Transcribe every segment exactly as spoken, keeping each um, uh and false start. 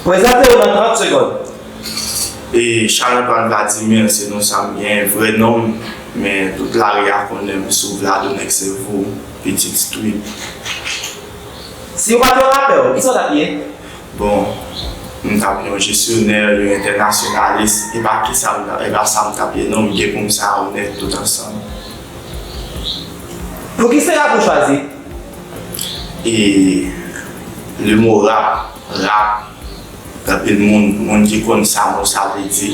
Prezante w nan trant segonn. E Charles Antoine Vladimir, se non sa m gen, vrè non m, men tout lari a konnen m sou Vlado Nèg Sèvo, Pitit Street. Si w pa t yon rapè, kisa w t ap ye? Bon, m t ap yon jesyonè, yon entènasyonalis, e pa kisa m t ap, e pa sa m t ap ye non, m gen pou m sa onèt tout ansanm. Poukisa rap ou chwazi? E le mo rap, rap, anpil moun, moun ki konn sa mo sa vle di,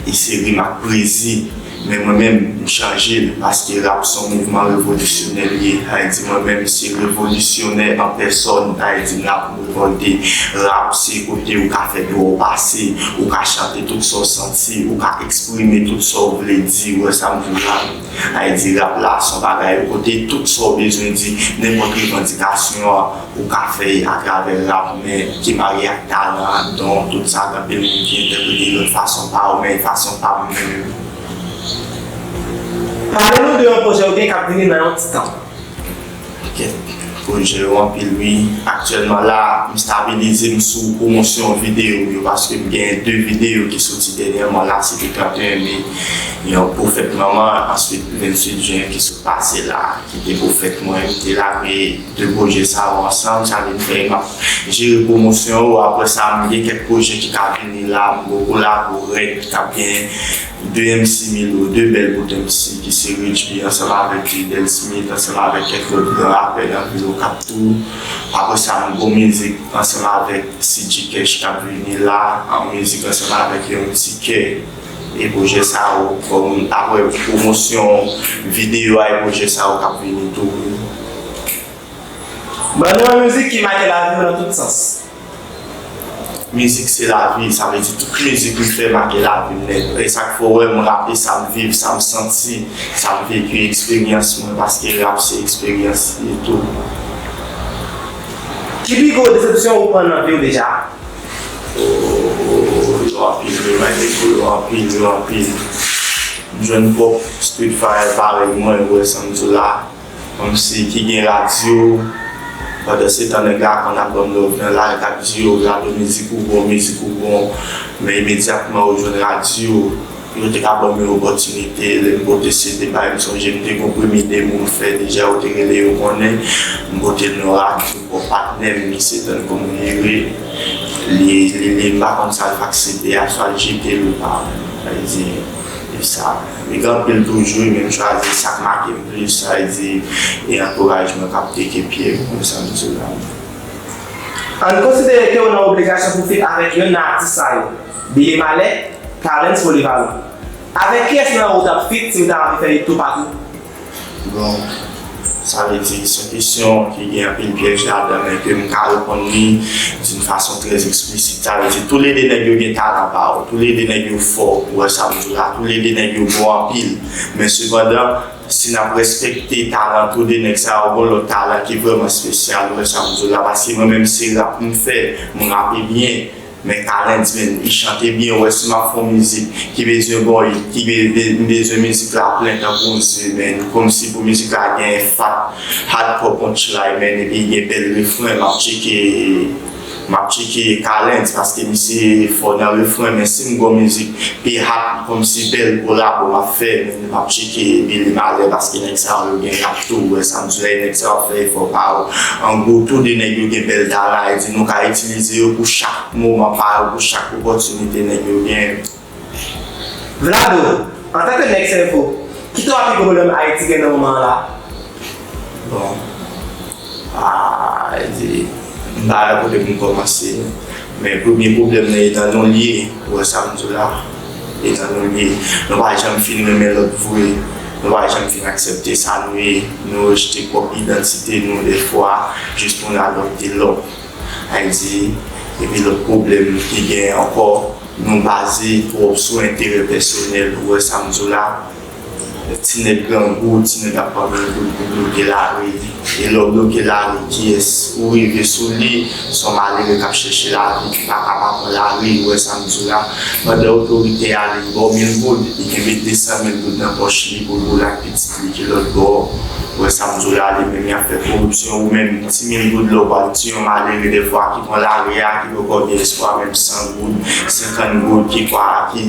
e se rim ak pwezi. Men mwen menm, m chanje l, paske rap se yon mouvman revolisyonè l ye. Sa vle di mwen menm, se revolisyonè an pèsòn. Sa vle di m la pou m revòlte. Rap se kote ou ka fè dwa w pase, ou ka chante tout sa w santi, ou ka eksprime tout sa w vle di. Ou wè sa m di w la? Sa vle di rap la se yon bagay kote tout sa w bezwen di, nenpòt revandikasyon an, ou ka fè l atravè rap, men ki marye ak talan, ak don, tout sa, gen anpil moun ki entèprete l lòt fason pa w, men fason pa m menm. Pale nou de yon pwojè w gen k ap vini nan yon ti tan. Kèt, pwojè yo anpil wi. Aktyèlman la, m stabilize m sou pwomosyon videyo m yo, paske m gen de videyo ki soti dènyèman la, se te trannteyen me, yon Pwofèt Manman, answit venntuit jen ki sot pase la, ki te Pwofèt mwen, m te lage de pwojè sa yo ansanm, sa vin fè m ap jere pwomosyon yo. Apre sa, m gen kèk pwojè ki ka vini la, m gon kolabo rèd ki t ap gen de M C Milo, de bèl bout M C ki se Rich B ansanm avèk Jadel Smith, ansanm avèk kèk lòt gran rapè nan vil Okap tou. Apre sa, m gon mizik ansanm avèk C G Cash k ap vini la, an mizik ansanm avèk Young T K. E pwojè sa yo, kòm apre pwomosyon videyo a, e pwojè sa yo k ap vini tou. Ban nou yon mizik ki make lavi w nan tout sans. Mizik se lavi, sa vle di tout mizik m fè make lavi m nèt. E sa k fè w wè m rape sa m viv, sa m santi, sa m veki, eksperyans mwen, paske rap se eksperyans li tou. Ki pi gwo desepsyon ou pran nan vi w deja? Oh, yo anpil, yo anpil, yo anpil, yo anpil. M jwenn pwòp street fire parèy mwen, ou wè sa m di w la. Kòmsi ki gen radyo, pandan se tan nèg la konn ap ban m love nan lari, k ap di yo, Vlado mizik ou bon, mizik ou bon. Men imedyatman ou jwenn radyo, yo te ka ban m yon opòtinite, lè m pote C D ba yo, m sonje m te gon premye demo m fè deja, yo te rele yo konnen, m pote l nan radyo, bon, patnè m, misye tann kòm vire, li, li, li, m pa konn sa l fè ak C D a, swa l jete l ou pa, sa vle di, e sa, li gen anpil toujou, men m chwazi sa k make m plis, sa vle di, e antouraj mwen k ap teke pye m, konn sa m di w la. Ann konsidere ke w nan obligasyon pou feat avèk yonn nan atis sa yo, Billy Malè, Clarens Polyvalent. Avèk kiyès nan yo w t ap feat si w ta anvi fè hit toupatou? Bon, sa vle di, se yon kesyon ki gen anpil pyèj ladan, men ke m ka reponn li d'une façon très explicite. Sa vle di, toulede nèg yo gen talan pa yo, toulede nèg yo fò, ou wè sa m di w la, toulede nèg yo bon anpil. Men sepandan, si n ap respekte talan tou de nèg sa yo, gon lòt talan ki vrèman espesyal, ou wè sa m di w la, paske mwen menm se rap m fè, m rape byen. Men Clarens, men, li chante byen, ou wè si m ap fè yon mizik ki bezwen bòy, ki be-, be-, m bezwen mizik la plen tankou yon ze, men, kòmsi pou mizik la gen fat, hardcore punchline, men, epi gen bèl refren, m ap tcheke, m ap tcheke Clarens, paske misye fò nan refren, men si m gon mizik pi hard, kòmsi bèl kolabo m ap fè, men, m ap tcheke Billy Malè, paske nèg sa yo gen rap tou, ou wè sa m di w la, e nèg sa yo ap fè efò pa yo. An gwo, tou de nèg yo gen bèl talan, e di nou ka itilize yo pou chak moman pa yo, pou chak opòtinite nèg yo genyen. Vlado, antanke nèg sèvo, ki twa pi gwo pwoblèm Ayiti gen nan moman an la? Bon, a, di, m pa wè kote pou m kòmanse, men premye pwoblèm nan e nan nou l ye, ou wè sa m di w la, e nan nou l ye. Nou pa janm fin renmen lòt vre, nou pa janm fin aksepte sa nou ye, nou rejte pwòp idantite nou dèfwa, jis pou n adopte lòt. Sa vle di, epi lòt pwoblèm ki gen ankò, nou baze twòp sou enterè pèsonèl, ou wè sa m di w la. Ti nèg grangou, ti nèg ap pran men pou l pou bloke lari. E lè w bloke lari, kiyès ou rive sou li? Se yon malere k ap chèche lavi, ki pa ka pa pran lari, ou wè sa m di w la. Pandan otorite a, li ba w mil goud, li kenbe de san mil goud nan pòch li pou l boule ak pitit li ki lòt bò. Wè sa m di w la, li menm y ap fè koripsyon, ou menm ti mil goud la, w pral tiye yon malere dèfwa ki pran lari a, ki poko gen espwa, menm san goud, senkant goud, ki kwa, ki,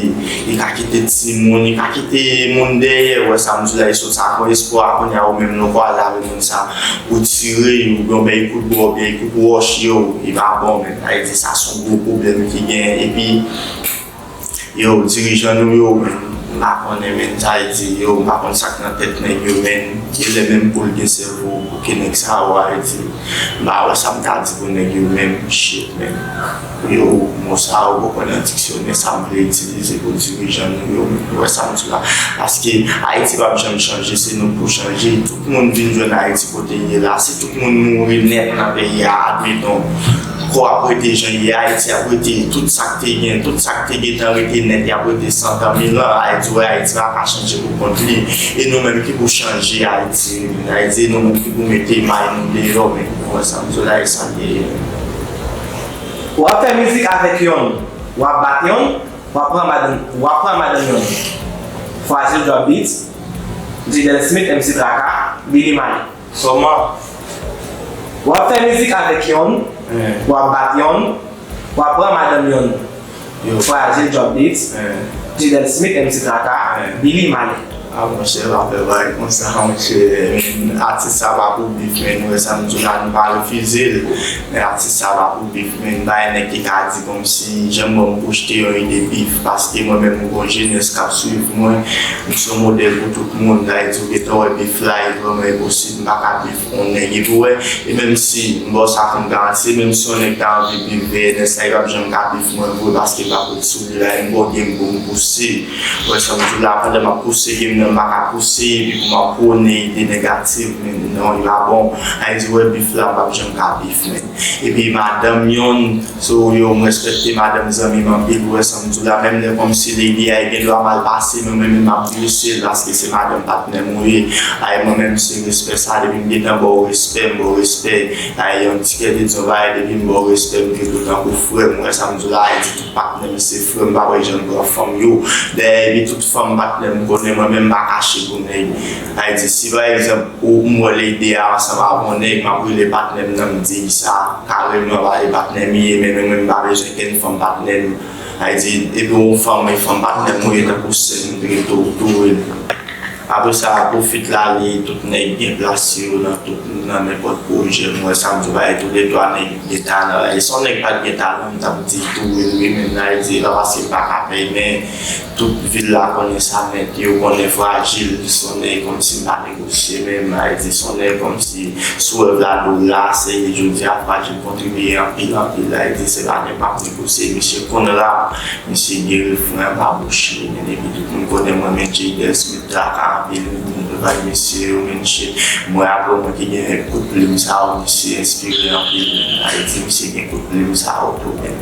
li ka kite timoun, li ka kite moun dèyè, wè sa m di w la, li sot sa pran espwa, kounye a ou menm lè w kwaze avèk moun sa, ou tire, oubyen w bay kout bwa, oubyen kout wòch, yo, li pa bon, menm. Sa vle di sa se yon gwo pwoblèm ki genyen, epi Yo, dirijan nou yo, menn, m pa konnen, menn, sa vle di, yo, m pa konn sa k nan tèt nèg yo, menn. Genlè menm pou l gen sèvo pou ke nèg sa yo, sa vle di, m pa wè sa m ka di pou nèg yo, menn, shit, menn. Yo, mo sa yo poko nan diksyonè, sa m vle itilize pou dirijan nou yo, menn, wè sa m di la. Paske Ayiti p ap janm chanje, se nou k pou chanje. Tout moun vin jwenn Ayiti kote l ye la. Si tout moun mouri nèt nan peyi a, admeton, kò ap rete jan l ye, Ayiti ap rete, tout sa k te gen, tout sa k te gentan rete nèt, y ap rete san tan, mil an, Ayiti, wè, Ayiti pa ka chanje pou kont li. E nou menm ki pou chanje Ayiti, Ayiti, e nou menm ki pou mete may nou deyò, men, wè sa m di w la, e sa l ye. W ap fè mizik avèk yonn, w ap bat yonn, w ap pran madanm, w ap pran madanm yonn. Frazil Drop Beats, Jidel Smith, M C Traka, Billy Malik. Kòman? W ap fè mizik avèk yonn, w ap bat yonn, w ap pran madanm yonn. Yo. Frazil Drop Beats, Jidel Smith, M C Traka, Billy Malik. A, monchè, pa fè bagay konsa, monchè. Men, atis sa pa pou bif, men, nou wè sa m di w la, nou pa refize l. Men atis sa pa pou bif, men, pa gen nèg ki ka di kòmsi, janm ban m pwojte yon ide bif, paske mwen menm, m gon jenès k ap swiv mwen, m se yon modèl pou tout moun. Sa vle di, ou gentan wè bif la, e vrèman enposib, m pa ka bif yon nèg. Epi w wè, e menm si, m ba w sa kòm garanti, e menm si yon nèg ta anvi bif V N S la, li p ap janm ka bif mwen vre, paske m p ap ret sou li la, e m gon game pou m pouse. Ou wè sa m di w la, pandan m ap pouse game nan, m pa ka pouse epi pou m ap pwone ide negatif, men non, li pa bon. Sa vle di, ou wè bif la, m p ap janm ka bif, men. Epi madanm yonn, so, yo, m respekte madanm zanmi m anpil, ou wè sa m di w la, menm lè kòmsi lady a, li gen dwa mal pase, men mwen menm m ap blese l, paske se madanm patnè m ou ye. Ay, mwen menm se respè sa, depi m gentan ba w respè, m ba w respè. Ay, yon ti kè te di yon bagay, depi m ba w respè, m trete w tankou frè m, ou wè sa m di w la, ay, di tout patnè m se frè m, m pa wè jan m pran fanm yo. Dayè, epi tout fanm patnè m konnen mwen menm m pa kache pou nèg. Sa vle di, si pa egzanp, ou m wè lady a ansanm avè yon nèg, m ap rele patnè m nan, m di sa kareman, pa e patnè m ye, men mwen menm m pa bezwen kenn fanm patnè m. Sa vle di, epi yon fanm, e fanm patnè m ou ye, tankou sè m, m te gen tou, tou rele. Apre sa, Profit la, li, tout nèg gen plas yo nan tout, nan nenpòt pwojè. M wè sa m di w, bay tou de twa nèg gen talan. E si yon nèg pa t gen talan, m t ap di tou, wi, wi, men sa vle di, e pa paske m pa ka pèy, men tout vil la konnen sa nèt, yo konnen Frazil, se yon nèg kòmsi m pa negosye menm, sa vle di, se yon nèg kòmsi si w wè Vlado la, se jodi a Frazil kontribye anpil, anpil, sa vle di, se pa nenpòt negosye, misye konn rap, misye gen refren anba bouch li, men epi tout moun konnen mwen, men Jadel Smith Traka anpil, m bay misye yo, men shit. Mwen, apre mwen ki gen kout plim sa yo, misye enspire anpil, men sa vle di, misye gen kout plim sa yo tou, men.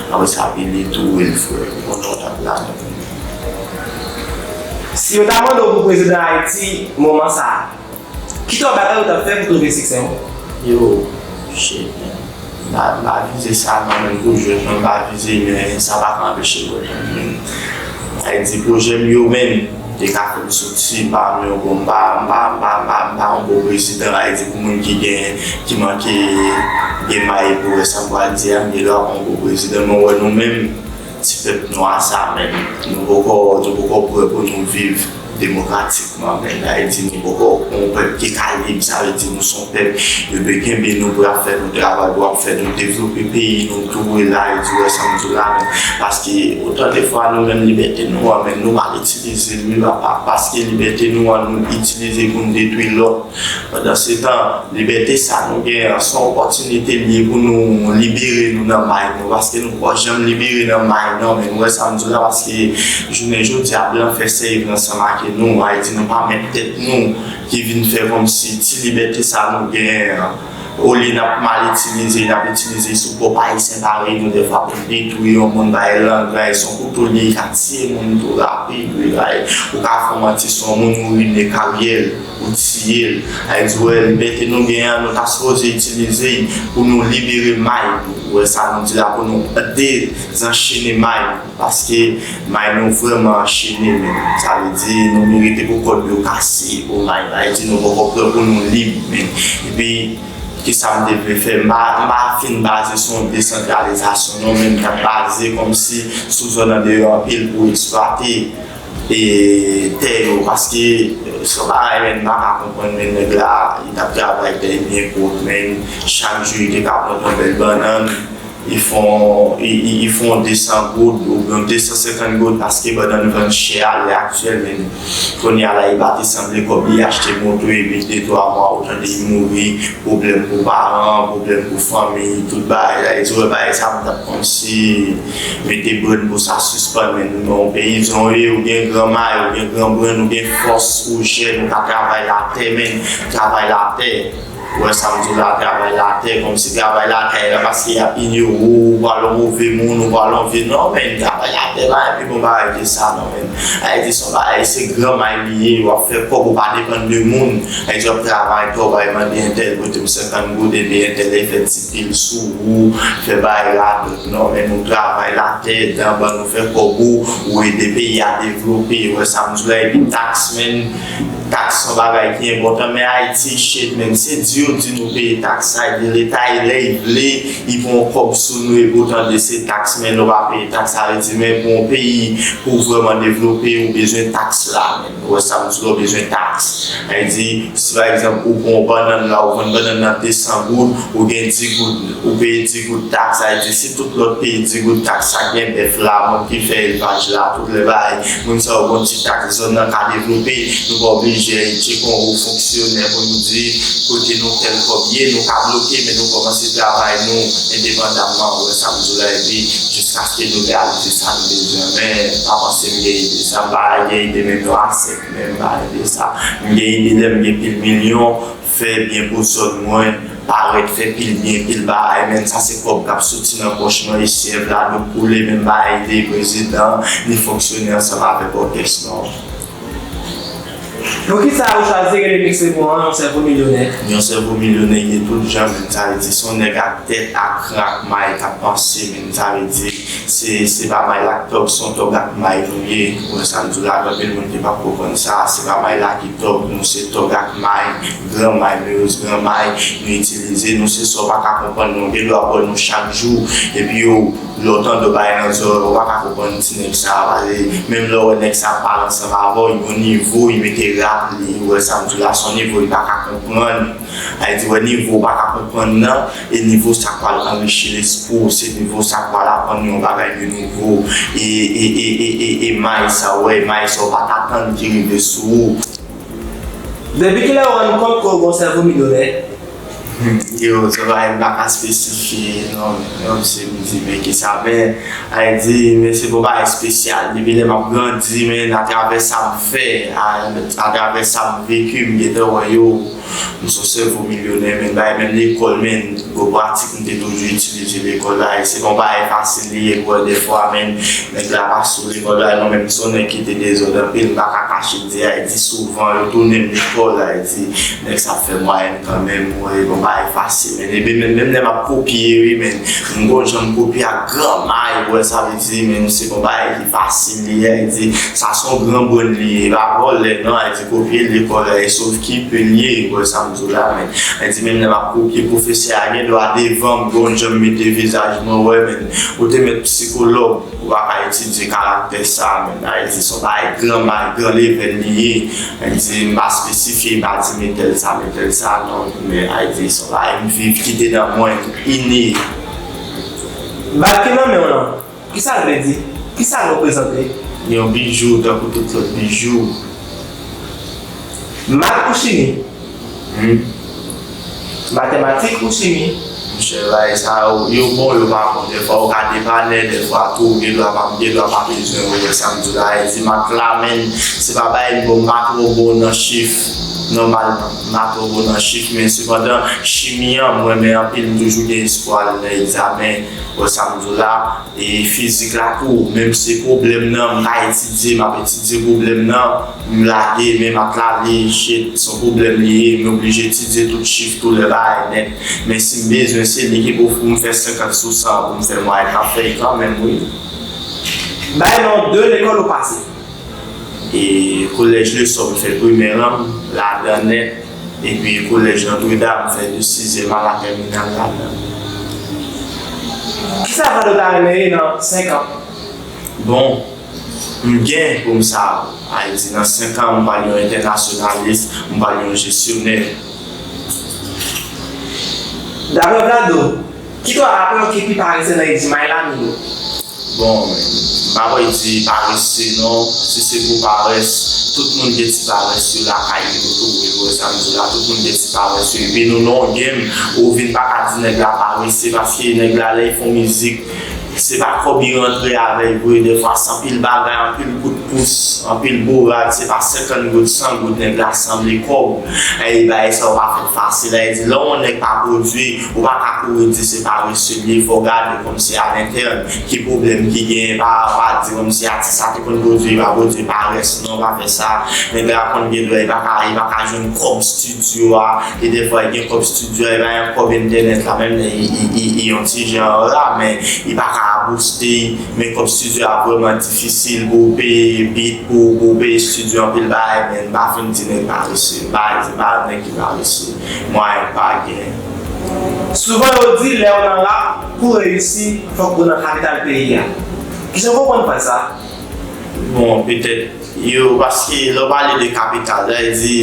Apre sa, Billy tou, Wilfred, konnen w t ap la, men. Si yo ta mande w pou prezidan Ayiti, moman sa a, ki twa bagay ou t ap fè pou twouve siksè w? Yo, shit, man. M pa, m pa vize sa, non, men pou jwèt, mwen, m pa vize, men sa pa ka anpeche mwen, men. Sa vle di, pwojè m yo, men, te ka fè m soti, m pa, men, bon, m pa, m pa, m pa, m pa, m pa yon bon prezidan, sa vle di, pou moun ki gen, ki manke gen may pou wè sa m pral di a, m gen dwa pa yon bon prezidan, men w wè nou menm, ti pèp nwa sa menm, nou poko, nou poko prè pou nou viv demokratikman, men sa vle di nou poko yon pèp ki ka lib, sa vle di nou se yon pèp, yo dwe kenbe nou pou y ap fè nou travay, pou y ap fè nou devlope peyi nou tou, e la, e di wè sa m di w la, men, paske otan de fwa nou menm libète nou an, men nou mal itilize l, wi papa, paske libète nou an, nou itilize pou n detwi lòt. Pandansetan, libète sa nou gen an, se yon opòtinite l ye pou nou libere nou nan may nou, paske nou poko janm libere nan may non, men nou wè sa m di w la, paske jounen jodi a, blan fè sèy vre ansanm ak nou, sa vle di nou pa mèt tèt nou, ki vin fè kòmsi ti libète sa nou gen an, olye n ap mal itilize, n ap itilize sou pwòp Ayisyen parèy nou dèfwa pou n detwi yon moun, bay langay, se yon kouto li ye, li ka tiye moun tou rapid, wi, bay, ou ka fè yon manti sou yon moun, ou rine karyè l, ou tiye Ayiti, w wè, libète nou gen an, nou ta sipoze itilize l pou nou libere may nou. W wè sa nou di la, pou nou dezanchene may nou. Paske may nou vrèman anchene, men. Sa vle di, nou merite pou kòd yo kase, pou may. Sa vle di, nou poko prè pou nou lib, men. Epi, kisa m te vle fè? M pa, m pa fin baze sou yon desantralizasyon, non, men m t ap baze kòmsi sou zòn andeyò anpil pou eksplwate e tè yo, paske se yon bagay, men, m pa ka konprann, men, nèg la, li t ap travay tè li byen pwòp, men, chak jou li te ka pran yon bèl bannann, li fè yon, li, li, li fè yon de san goud oubyen de san senkant goud, paske bannann vann chè alè aktyèl, men, kounye a la, li pa te sanble kòb li achte moto, epi de twa mwa, ou tande li mouri, pwoblèm pou paran, pwoblèm pou fanmi, tout bagay la. E tou, bagay sa, m t ap kòmsi mete brenn pou sa sispann, men nou, men yon peyizan ou ye, ou gen gran may, ou gen gran brenn, ou gen fòs, ou jèn, ou ka travay latè, men, travay latè. Ou wè sa m di w la, travay latè, kòmsi travay lakay la, paske y ap inyore w, ou pral yon move moun, ou pral yon vye, non, men, travay latè pa gen pi bon bagay ke sa, non, men. Sa vle di, se yon bagay, se gran may li ye, w ap fè kòb, ou pa depann de moun. Sa vle di, w ap travay, tò, w al mande entèl pote m senkant goud, epi entèl fè ti pil sou ou, fè bagay la, non, men nou travay latè, dan ban nou fè kòb ou, ou ede peyi a devlope, ou wè sa m di w la, epi taks, men, taks se yon bagay ki enpòtan, men Ayiti, shit, men, se di yo di nou peye taks, sa vle di Leta, lè li vle, li pran yon kòb sou nou, epi w tande se taks, men nou pa peye taks, sa vle di, men pou yon peyi, pou w vrèman devlope, ou bezwen taks la, men. Ou wè sa m di la, ou bezwen taks. Sa vle di, si pa egzanp, ou pran yon bannann la, ou vann bannann nan de san goud, ou gen dis goud, ou peye dis goud taks. Sa vle di, si tout lòt peye dis goud taks, sa gen bèf la, moun ki fè elvaj la, tout lè bagay, moun sa yo gon ti taks, zòn nan ka devlope, nou pa oblije tcheke yon wo fonksyonè pou nou di kote nou tèl kòb ye, nou ka bloke, men nou kòmanse travay nou endepandamman, ou wè sa m di la, epi jiskaske nou reyalize sa nou bezwen. Men, pa panse m gen ide sa, m pa gen ide menm non, asèk, men m pa gen ide sa. M gen ide lè m gen pil milyon, fè byen pou zòn mwen, parèt, fè pil byen, pil bagay, men sa se kòb k ap soti nan pòch mwen, e syèv la, dlo koule, men m pa ede prezidan, ni fonksyonè ansanm avèk òkès non. Poukisa ou chwazi rele Mixebo an yon sèvo milyonè? Yon sèvo milyonè ye tout jan, men sa vle di se yon nèg ak tèt, ak kran, ak may k ap panse, men sa vle di se, se pa may la k tòg, se yon tòg ak may nou ye. Ou wè sa m di w la, gen anpil moun ki p ap konprann sa, se pa may la ki tòg, nou se tòg ak may, gran may, mewez gran may, nou itilize, nou se sa w pa ka konprann, nou gen dwa bò nou chak jou, epi yo Lè w tande w bay nan zòrèy, ou pa ka konprann ti nèg sa a pale. Menm lè w wè nèg sa ap pale ansanm avè w, yon nivo, li mete rap li, ou wè sa m di w la, se yon nivo li pa ka konprann. Sa vle di, wè nivo w pa ka konprann nan, e nivo sa k pral anrichi lespri w, se nivo sa k pral aprann yon bagay de nouvo. E, e, e, e, e, e may sa, wè, may sa w pa t atann ki rive sou ou. Depi kilè w rann kont ke w gon sèvo milyonè? Yo, se bagay m pa ka espesifye non, menm si m di men kisa, men, sa vle di, men se pou bagay espesyal. Depi lè m ap grandi, men atravè sa m fè, a, atravè sa m veki, m gentan wè yo, m se yon sèvo milyonè, men bagay menm lekòl, men gwo pratik m te toujou itilize lekòl la, e se pa yon bagay fasil li ye, bwè, dèfwa, men nèg la pa sou lekòl la, non, men m se yon nèg ki te dezòd anpil, m pa ka kache m di, a, e di souvan, yo tounen m lekòl la, e di, nèg sa ap fè mwayèn kanmenm, wi, bon, bagay fasil, men, epi menm, menm lè m ap kopye, wi, men, m gon jan m kopye ak gran may, wi, sa vle di, men, se yon bagay ki fasil li ye, e di, sa se yon gran brenn li ye, e pa vòlè, non, e di, kopye lekòl la, e sòf ki pe l ye, wi, sa m di w la, men, e di, menm lè m ap kopye pwofesè a, gen dwa devan m, gon jan m mete vizaj mwen, wè, men, ou te mèt sikològ, ou pa ka etidye karaktè sa, men, sa vle di, se yon bagay gran may, gran levèl li ye. Sa vle di, m pa espesifye, m pa di, men tèl sa, men tèl sa, non, men, sa vle di, se yon bagay m viv, ki te nan mwen, ine. Bag ki nan men w lan, kisa l vle di? Kisa l reprezante? Yon bijou, tankou tout lòt bijou. Mat ou chimi? Hmm. Matematik ou chimi? Monchè, bagay sa yo, yo bon, yo pa bon. Dèfwa ou ka depann, dèfwa tou, ou gen dwa pa, gen dwa pa bezwen, ou wè sa m di w la. E di mat la, men, se pa bagay m bon, m pa twò bon nan chif. Nòmalman, m pa twò bon nan chif, men sepandan, chimi an, m renmen anpil, m toujou gen espwa nan egzamen, wè sa m di w la, e fizik la tou, menm si pwoblèm nan, m pa etidye, m ap etidye pwoblèm nan, m lage, men m ap lage, shit, se yon pwoblèm li ye, m oblije etidye tout chif, tout lè bagay nèt. Men si m bezwen, se li ki pou, pou m fè senkant sou san, pou m fè mwayèn, m ap fè l kanmenm, wi. Bay non de lekòl ou pase. E kolèj Lesò, m fè primè an, ladan nèt. Epi kolèj Nòtredam, m fè de sizyèm a la tèminal ladan. Kisa Vado ta renmen ye nan senk an? Bon, m gen pou m sa, Ayiti nan senk an, m pral yon entènasyonalis, m pral yon jesyonè. Daprè Vlado, ki twa rapè ki pi parese nan Edimay la, Milo? Bon, m pa kwè di parese non. Si se pou parès, tout moun gen ti parès yo lakay yo tou, wi, wè sa m di w la, tout moun gen ti parès yo. Epi nou nan yon game, ou vin pa ka di nèg la parese, paske nèg la lè l fè yon mizik, se pa kòb li rantre avè l vre, dèfwa se anpil bagay, anpil kout pous, anpil bourad, se pa senkant goud, san goud, nèg la sanble kòb. E bagay sa yo pa fèt fasil, sa vle di lè yon nèg pa pwodui, ou pa ka kouri di se parese li ye, fò w gade kòmsi alentèn ki pwoblèm ki genyen, pa, pa di kòmsi atis sa te konn pwodui, li pa pwodui, parès non, pa fè sa. Nèg la konn gen dwa, li pa ka, li pa ka jwenn kòb estidyo a, e dèfwa li gen kòb estidyo a, li pa gen kòb entènèt la, menm lè li, li, li, li yon ti jan ra, men li pa ka booste, men kòb estidyo a vrèman difisil pou w peye beat, pou, pou w peye estidyo, anpil bagay, men m pa fin di nèg parese, m pa di pa nèg ki parese. Mwayen pa gen. Souvan yo di lè w nan rap, pou w reyisi, fòk ou nan kapital peyi a. Kijan w konprann fraz sa? Bon, petèt, yo, paske lè w pale de kapital, sa vle di,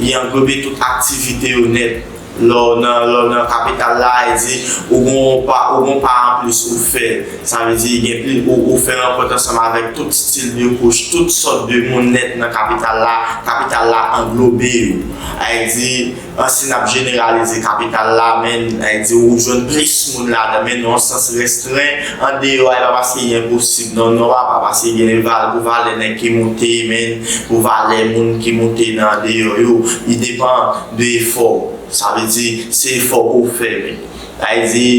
li anglobe tout aktivite yo nèt. Lè w nan, lè w nan kapital la, sa vle di, ou gon pa, ou gon pa anplis ou fè. Sa vle di, gen pli, ou, ou fè rankont ansanm avèk tout stil de kouch, tout sòt de moun nèt nan kapital la. Kapital la anglobe yo. Sa vle di, an, si n ap jeneralize kapital la, men, sa vle di, ou jwenn plis moun ladan, men nan yon sans restren, andeyò a, e pa paske li enposib, non, non, papa, paske gen valè pou valè nèg ki moute, men, pou valè moun ki moute nan andeyò yo, li depann de efò w. Sa vle di, se efò ke w fè, men. Sa vle di,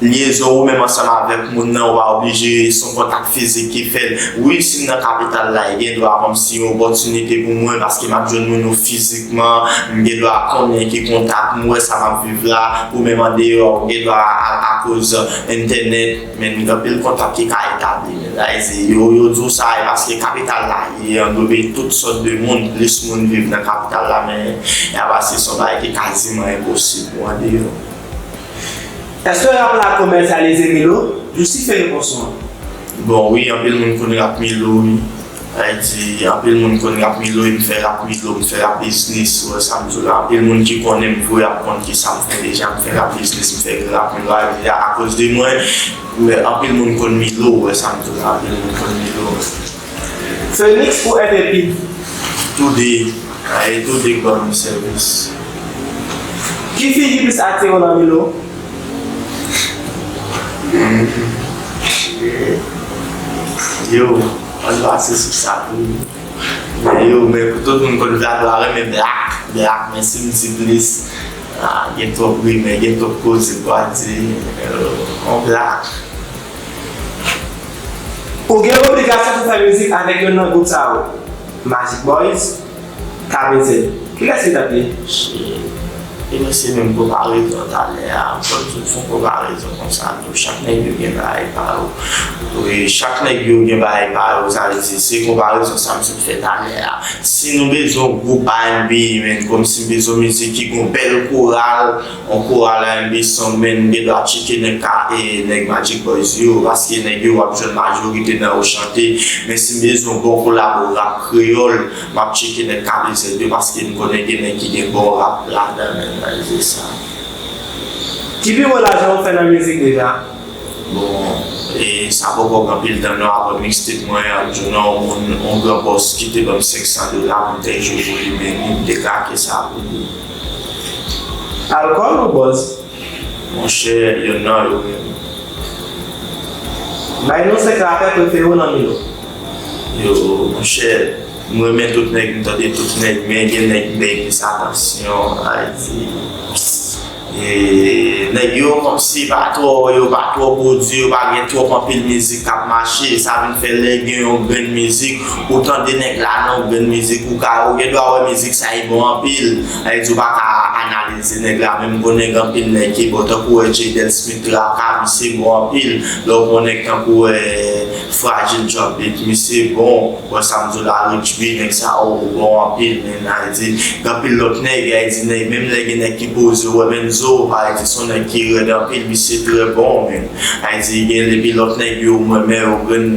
lyezon ou menm ansanm avèk moun nan, ou pa oblije se yon kontak fizik ki fèt. Wi, si m nan kapital la, e gen dwa kòmsi yon opòtinite pou mwen, paske m ap jwenn moun yo fizikman, m gen dwa konnen ki kontak, m wè sa m ap viv la, ou menm andeyò, ou gen dwa a, akoz entènèt, men gen anpil kontak ki ka etabli. Men, sa vle di, yo, yo di w sa, e paske kapital la, li anglobe tout sòt de moun, plis moun viv nan kapital la, men, e a paske se yon bagay ki kaziman enposib pou andeyò. Èske rap la komèsyalize, Milo? Justifye repons ou an. Bon, wi, anpil moun konn rap Milo, wi. Sa vle di, anpil moun konn rap Milo, e m fè rap Milo, m fè rap biznis, ou wè sa m di w la. Anpil moun ki konnen m vre ap konn kisa m fè deja, m fè rap biznis, m fè rap Milo, sa vle di, akoz de mwen, men anpil moun konn Milo, ou wè sa m di w la, anpil moun konn Milo. Phoenix ou F A P? Tou de. E tou de k ban m sèvis. Ki figi plis atire w nan Milo? Yo, ann pase sou sa pou mwen. Men yo, men pou tout moun konn sa, m pa renmen blak, blak, men si m di plis, ah, gen twòp rimè, gen twòp koze pou a di, euh, on blak. Ou gen obligasyon pou fè mizik avèk youn nan gwoup sa yo. Magic Boys, K B Z. Kilès ki t ap ye? Shit. E mesye menm konparezon talè a, m konn tout fè yon konparezon konsa tou. Chak nèg yo gen bagay pa yo. Wi, chak nèg yo gen bagay pa yo. Sa vle di, se konparezon sa m sot fè talè a. Si nou bezwen yon gwoup R and B, men kòmsi m bezwen mizik ki gon bèl koral, yon koral R and B song, men m gen dwa tcheke nèg ka, e, nèg Magic Boys yo, paske nèg yo w ap jwenn majorite nan yo chante, men si m bezwen yon bon kolabo rap kreyòl, m ap tcheke nèg K B Z yo, paske m konnen gen nèg ki gen bon rap ladan, men, se sa. Ki pi gwo lajan ou fè nan mizik deja? Bon, e sa poko gen anpil tan non, apre mixtape mwen an, Journal, yon moun, yon gran bòs ki te ban m senk san dola pou m te jwe pou li, men li, m te krake sa pou li. Alkòl ou bòz? Monchè, youn nan yo menm. Bay nou senk rapè prefere w nan Milo. Yo, monchè, M renmen tout nèg, m tande tout nèg, men gen nèg m bay plis atansyon, sa vle di, e, nèg yo kòmsi pa twò, yo pa twò pwodui, yo pa gen twòp anpil mizik k ap mache, sa vin fè lè gen yon grenn mizik, ou tande nèg la nan yon grenn mizik, ou ka, ou gen dwa wè mizik sa e bon anpil, sa vle di ou pa ka analize nèg la, men m konnen gen anpil nèg ki bon, tankou wè Jaden Smith Traka, misye bon anpil, lè w pran nèg tankou wè Fragile Drop Beat, misye bon. Wè sa m di w la, Rich B, nèg sa yo bon anpil, men, sa vle di, gen anpil lòt nèg, sa vle di, nèg, menm lè gen nèg ki poze, wè Menzo, sa vle di, se yon nèg ki rèd anpil, misye trè bon, men, sa vle di, gen epi lòt nèg yo, m renmen yo, grenn,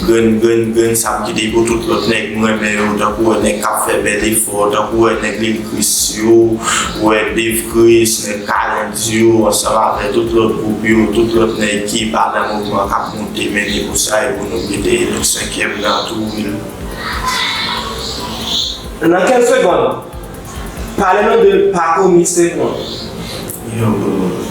grenn, grenn, grenn, sa m kite pou tout lòt nèg, m renmen yo, tankou wè nèg k ap fè bèl efò, tankou wè nèg Lil Chris yo, wè Dave Chris, nèg Kalenn yo, ansanm avèk tout lòt gwoup yo, tout lòt nèg ki pa nan mouvman k ap monte, men li pou sa, e pou nou kite, nou senkyèm nan tou, wi. Nan kenz segonn, pale nou de pakou Mister Brown. Yo,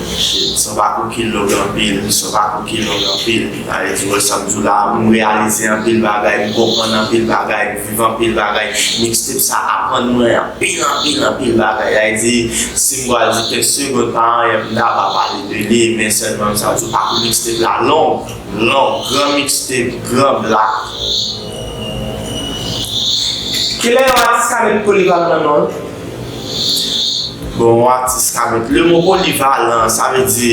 shit, se yon pakou ki long anpil, se yon pakou ki long anpil. Sa vle di, wè sa m di w la, m reyalize anpil bagay, m konprann anpil bagay, m viv anpil bagay. Mixtape sa aprann mwen anpil, anpil, anpil bagay. Sa vle di, si m pral di kenz segonn pa anyen, m ta va pale de li, men sèlman m sa di w, pakou mixtape la long. Long, gran mixtape, gran black. Kilè yon atis ka met polivalan nan non l? Bon, yon atis ka met, le mo polivalan, sa vle di,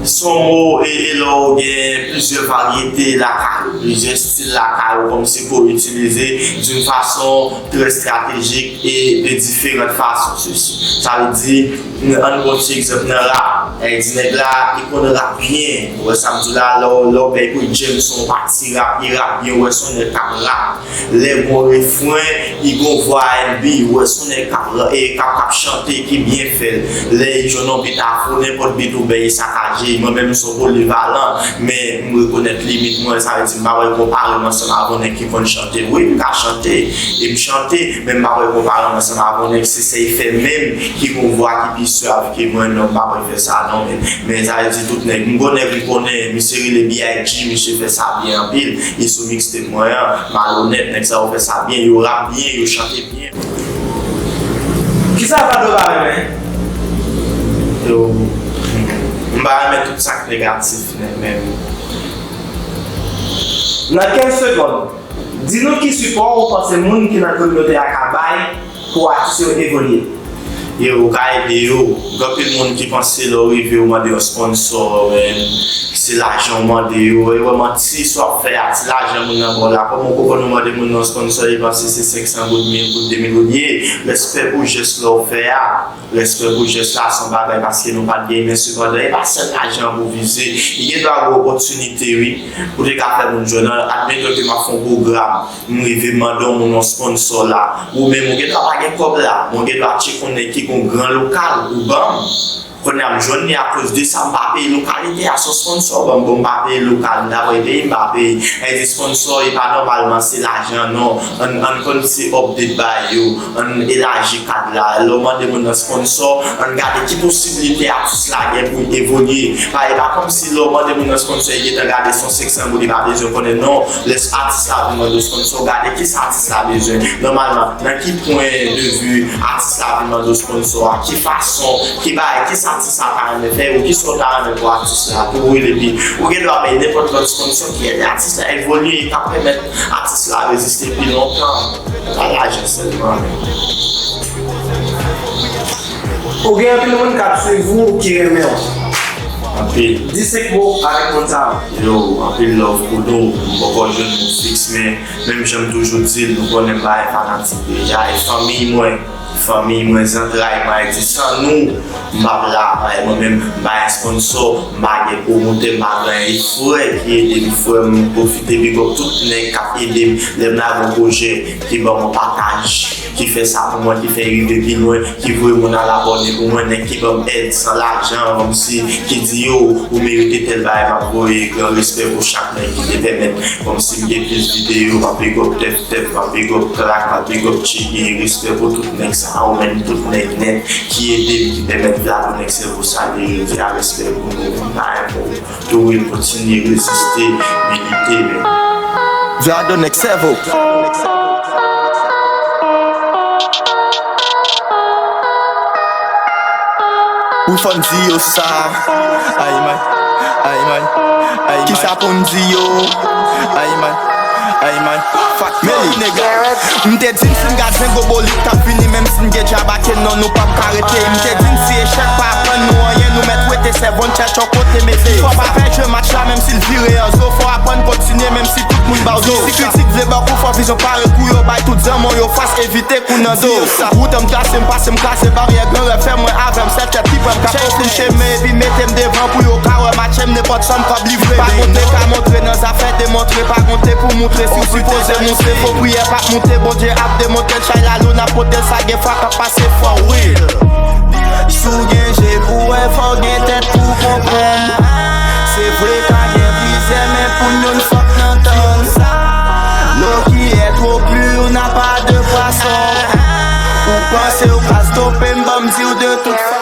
se yon mo, e, e lè w gen plizyè varyete lakay ou, plizyè stil lakay ou, kòmsi pou itilize d'une façon très stratégique et de différentes façons, ceci. Sa vle di, ann pran ti egzanp nan rap. Sa vle di nèg la, li konn rap byen. Ou wè sa m di w la, lè w, lè w bay pou James yon pati rap, li rap byen, ou wè se yon nèg k ap rap. Lè gon refren, li gon vwa R and B, ou wè se yon nèg k ap, e, k ap, k ap chante, ki byen fè l. Lè li jwenn yon bit afro, nenpòt bit ou bay, li sakaje. Mwen menm, m se yon polivalan, men m rekonèt limit mwen, sa vle di m pa pral konpare m ansanm avè yon nèg ki konn chante. Wi, m ka chante, e m chante, men m pa pral konpare m ansanm avè yon nèg se sa l fè menm, ki gon vwa ki pi swav ke mwen, non, m pa pral fè sa, non, men, men sa vle di tout nèg, m gon nèg m konnen, misye rele B I G, misye fè sa byen anpil, li sou mixtape mwen an, Malonèt, nèg sa yo fè sa byen, yo rap byen, yo chante byen. Kisa Vado pa renmen? Yo, m pa renmen tout sa k negatif nèt menm. Nan kenz segonn, di nou ki sipò ou panse moun ki nan kominote a ka bay pou atis yo evolye. Yo, ou ka ede yo. Gen anpil moun ki panse lè w rive, ou mande yon sponsor, men se lajan ou mande yo. E wè manti, sa w ap fè a, ti lajan moun nan ba w la. Kòman ou konprann ou mande moun nan sponsor, li panse se senk san goud, mil goud, de mil goud ye. Respè pou jès la w fè a. Respè pou jès la, se yon bagay paske nou pa t gen, men sepandan, e pa sèl lajan pou vize. Li gen dwa gen opòtinite, wi, pou te ka fè moun jwenn. Admeton ke m ap fè yon pwogram, m rive m mande yon moun yon sponsor la. Ou menm, ou gen dwa pa gen kòb la, men ou gen dwa tcheke yon nèg ki gen yon gran lokal, ou ban m. Kounye a, m jwenn li akoz de sa, m pa peye lokalite a, se yon sponsor ban m, bon, m pa peye lokal, m ta pral peye, m pa peye. Sa vle di sponsor, e pa nòmalman se lajan, non. Ann, ann konn se update bagay yo, ann elaji kad la. Lè w mande moun nan sponsor, ann gade ki posiblite atis la gen pou l evolye. Pa, e pa kòmsi lè w mande moun nan sponsor, li gentan gade se yon senk san goud, li pa bezwen konnen, non. Lè atis la vin mande w sponsor, gade kisa atis la bezwen. Nòmalman, nan ki pwen de vi atis la vin mande w sponsor a, ki fason, ki bagay, kisa atis la ta renmen fè, ou kisa w ta renmen pou atis la, pou w rele pi. Ou gen dwa bay nenpòt lòt sponsor ki ede atis la evolye, e k ap pèmèt atis la reziste pi lontan. Pa lajan sèlman. Ou gen anpil moun k ap swiv ou ki renmen w. Anpil. Di senk mo avèk moun sa yo. Yo, anpil love pou nou. M poko jwenn mo fiks, men menm jan m toujou di l, nou konnen m pa yon fanatik deja. E fanmiy mwen, fanmiy mwen, zantray mwen, e di san nou, m p ap la, e mwen menm, m pa yon sponsor, m pa gen pwomotè, m pa gen anyen. E frè ki ede m, frè m, pwofite big up tout nèg k ap ede m. Lè m lage yon pwojè, ki ban m yon pataj, ki fè sa pou mwen, ki fè rive pi lwen, ki voye moun al abòne pou mwen, nèg ki ban m èd san lajan, kòmsi, ki di, yo, ou merite tèl bagay, m ap voye gran respè pou chak nèg ki te pèmèt, kòmsi, m gen plis videyo, m ap big up Tèf Tèf, m ap big up Crack, m ap big up Chiggy, respè pou tout nèg sa yo, menm tout nèg nèt ki ede m, ki pèmèt Vlado Nèg Sèvo sa li rive a, respè pou nou, nou pa enpo. Tou wi, kontinye reziste, milite, men. Vlado Nèg Sèvo. Fò n di yo sa. Ay may, ay may, ay may. Kisa pou n di yo? Ay may, ay may. Fuck me, nigga. M te di n si n gadyen gwo bolit k ap vini, menm si n gen djabake, non, nou p ap ka rete. M te di n si echèk pa aprann nou anyen, nou mèt wete sèvo n chèch yon kote mete. Fò pa pèdi match la, menm si l vire an zo. Fò aprann kontinye, menm si tout moun ba w do. Si kritik vle ba w kou, fò vizyon pare kou yo, bay tout zanmi w yo fas, evite kou nan do. Wout an m trase, m pase, m kraze baryè, gran rèv fè mwen avè m, sèl tèt ki pran m k ap ofri m chemen, epi mete m devan pou yo ka wè match m, nenpòt sa m kòb livre. Pa gonte ka montre nan zafè demontre, pa gonte pou moutre, si w sipoze montre, fo priyè p ap moute, Bondye ap demonte l, chay la lou n ap pote l, sa gen fwa k ap pase fò real. Si w gen je pou wè, fò w gen tèt pou konprann. Se vre ka gen plizyè, men pou n youn fòk n antann. L'eau qui est trop pure n'a pas de poisson. Ou panse w ka stope m, ban m di w de tout fason.